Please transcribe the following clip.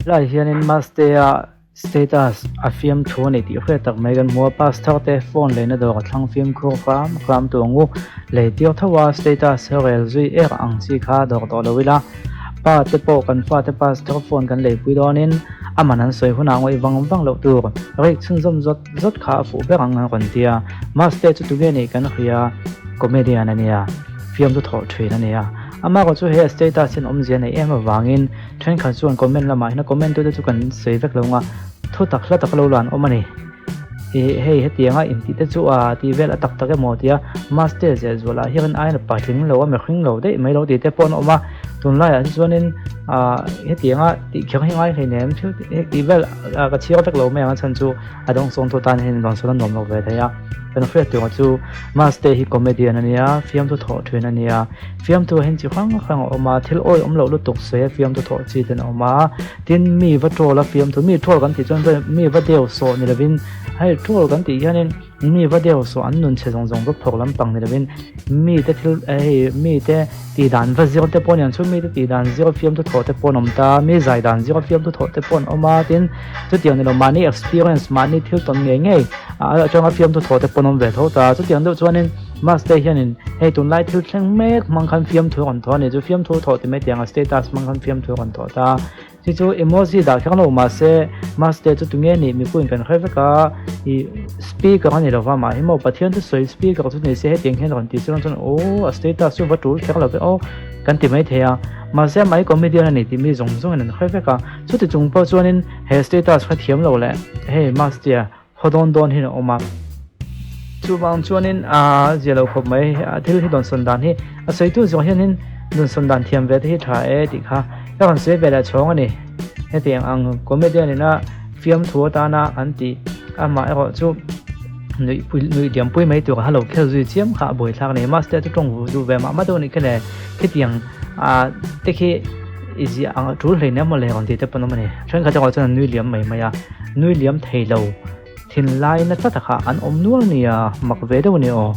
Helai hianin Mastea status a fiamthu a ni tih hriat tak mai kan hmu a, pastor te phone leina dawr a thlang fimkhur hram hram tu ang u, lei tir tho a status rel zui er ang chi kha dawr tawh lo ila, pa te pawh kan fate pastor phone kan leipui dawnin a man an sawi hunah ngawih vang vang loh tur rik chhunzawm zawt zawt kha a fuh ber ang an rawn ti a, Mastea chu tunge nih kan hria comedian a nia, fiamthu thawh thin a nia, amaherawhchu chu he status hian awmzia nei em avangin Thenkhat chuan comment lamah hian a comment tute chu kan sawi vek lo nga, thu tak hla tak lo lan awm a ni. Ih hei hetianga intih te chu a tih vel a tak tak emaw tia Master Zehzuala hian ain a patling lo a mihring lo daih mai lo tih te pawh an awm a, tunlaiah hi chuanin ah hetianga tih kher hi ngai hleinem thil tih vel ka chhiar vek lo mai ang a chhan chu a dawngsawng tu tan hian dawngsawn a nuam lo ve thei a, kan hriat tur chu Master hi comedian a nia, fiamthu thawh thin a nia. Fiamtu hian chi hrang hrang a awm a, thil awi awm loh lutuk sawi a fiamtu thawh chi ten a awm a, tin mi va troll a fiamtu, mi troll kan tih chuan mi va deu sawh ni lovin hei troll kan tih hianin mi va deu sawh an nun chhe zawng zawng va phawk lampang ni lovin mi te thil hei mi te tih dan va zir te pawh a ni ang chu mi te tih dan zir a fiamtu thawh te pawh an awm ta, mi zai dan zir a fiamtu thawh te pawh an awm a, tin chutiang ni lo mahni experience mahni thil tawn ngei ngei atanga fiamtu thawh te pawh an awm ve tho ta, chutiang deuh chuanin. Maste hianin hei tunlai thil thleng mek hmang khan fiamthu a rawn thawh a ni chu fiamthu thawh ti mai tiang a status hmang khan fiamthu a rawn thawh ta chu chu emoji dah kher lo mahse maste chu tunge nih mipuiin kan hre vek a ih speaker a ni lova mah hi maw Pathian chu sawi speaker chu ni se hetiang hian rawn ti chuan chuan aw a status chu va tul kher lo ve aw kan ti mai thei a mahse amah hi comedian a ni tih mi zawng zawngin an hre vek a chuti chung pawh chuanin he status kha thiam lo leh hei mastea Haw dawn dawn hian a awm a. Chuvang chuanin a zia lo khawp mai a thil hi dawnsawn dan hi a sawitu zawng hianin dawnsawn dan thiam ve te hi tha e tih kha ka rawn sawi ve leh chhawng a ni. Hetiang ang comedian ina fiamthu atana an tih amah erawh chu nuih pui nuih diam pui mai tur a lo khel zui chiam kha a buaithlak a ni. Master chu tawng duh ve mah mah deuh a nih kha le khitiang ah te khi i ziah ang a tul hleinem mawle rawn tih te pawn awm a ni. Thenkhat erawh chuan an nui liam mai mai a. Nui liam thei lo, thinlai nasa takah an awm nual nia, mak ve deuh a ni aw.